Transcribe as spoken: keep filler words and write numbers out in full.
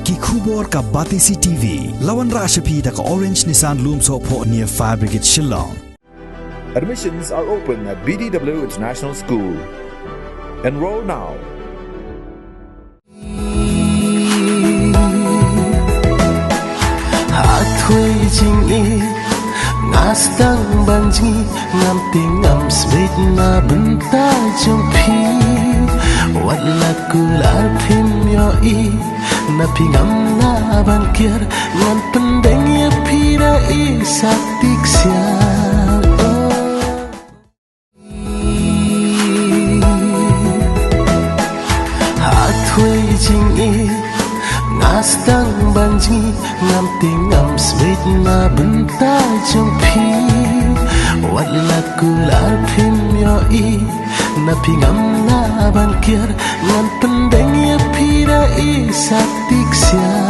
Ki khubor ka Batesi T V. La wanrah sha phi da ka Orange Nissan Lumsohphoh near Fire Brigade Shillong. Admissions are open at B D W International School. Enroll now. Hathwei jingïeit nga sdang ban jngi, ngam tieng ngam sbeit na bynta jong phi. Wat la kular phim ïohi na phi ngam lah ban kiar, ngan pyndeng ïa phi da i sa tik siar. Oh. Hathwei jingïeit nga sdang ban jngi, ngam tieng ngam sbeit na bynta jong phi. Wat la kular phim ïohi na phi ngam lah ban kiar, ngan pyndeng ïa phi da i sa tik siar.